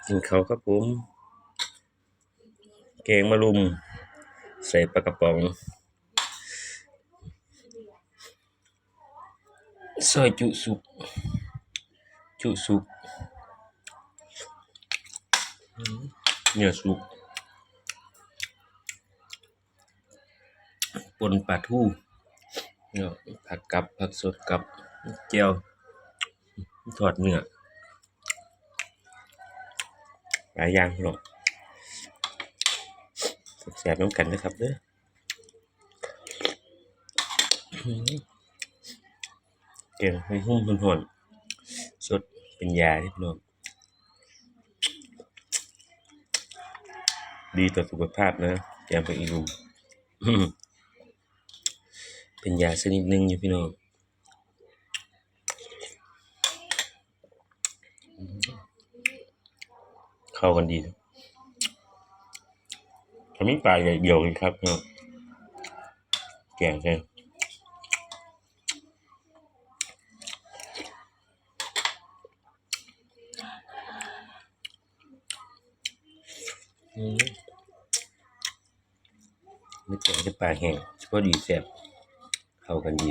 ກິນເຂົ້າຄັບຜົມ. ແກງມະລຸມໃສ່ປາກະປ໋ອງ. ຊອຍຈຸສຸກ ຈຸສຸກ ເນື້ອສຸກ. ປົ່ນປາທູເນາະ ຜັກກັບ ຜັກສົດກັບ ແຈ່ວ ທອດເນື້ອ ຫຼາຍຢ່າງເນາະ. ແຊບໆນຳກັນເດີຄັບເດີ. ແກງຫອຍຫຸ່ມຮ້ອນໆ ສົດ ເປັນຢາເດ້ພີ່ນ້ອງ. ດີຕໍ່ສຸຂະພາບນະ ແກງຜັກອີ່ຫຸ່ມ ເປັນຢາຊະນິດໜຶ່ງຢູ່ພີ່ນ້ອງ. ເຂົ້າກັນດີ. ຖ້າມີປາແດດດຽວນີ້ຄັກເນາະ ແກງໃສ່. ອືມ ມີແກງແຕ່ປາແຫ້ງ ຊິພໍດີແຊບ ເຂົ້າກັນດີ.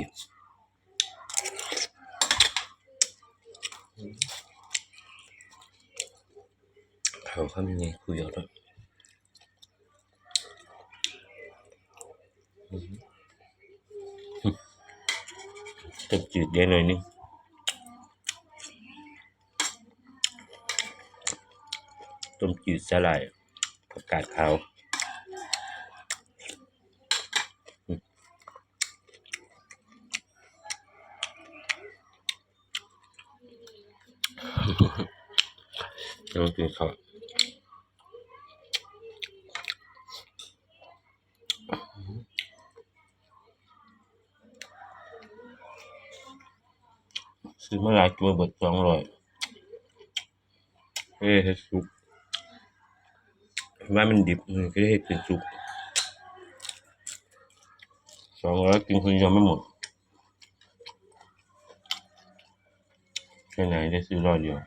ເຂົ້າຄຳໃຫຍ່ຄຸຍເອົາໂລດ. ອືມ ຕົ້ມຈືດແດ່ໜ້ອຍໜຶ່ງ ຕົ້ມຈືດສາຫຼ່າຍ ຜັກກາດຂາວ. ອືມ ກຳລັງກິນເຂົ້າ. ຊື້ມາຫຼາຍຕົວເບິດສອງຮ້ອຍ. ເອີ ເຮັດສຸກ ວ່າມັນດິບ ເອີ ກໍເຮັດເປັນສຸກ. ສອງຮ້ອຍ ກິນຄົນດຽວໄມ່ໝົດ ເສຍດາຍ ໄດ້ຊື້ຮ້ອຍດຽວ.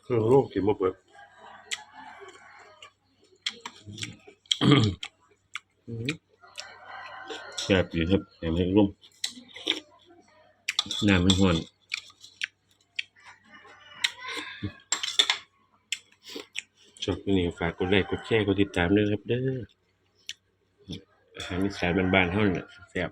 ເຄື່ອງໂລກກິນບໍ່ເບິດ. ແຊບດີຄັບ ແກງເຫັດລວມ ນ້ຳມັນຮ້ອນ. ຊອບນີ້ຝາກກົດໄລ້ ກົດແຊ ກົດຕິດຕາມເດີຄັບເດີ. ອາຫານອີສານບ້ານໆເຮົານີ້ແຫຼະ ແຊບ.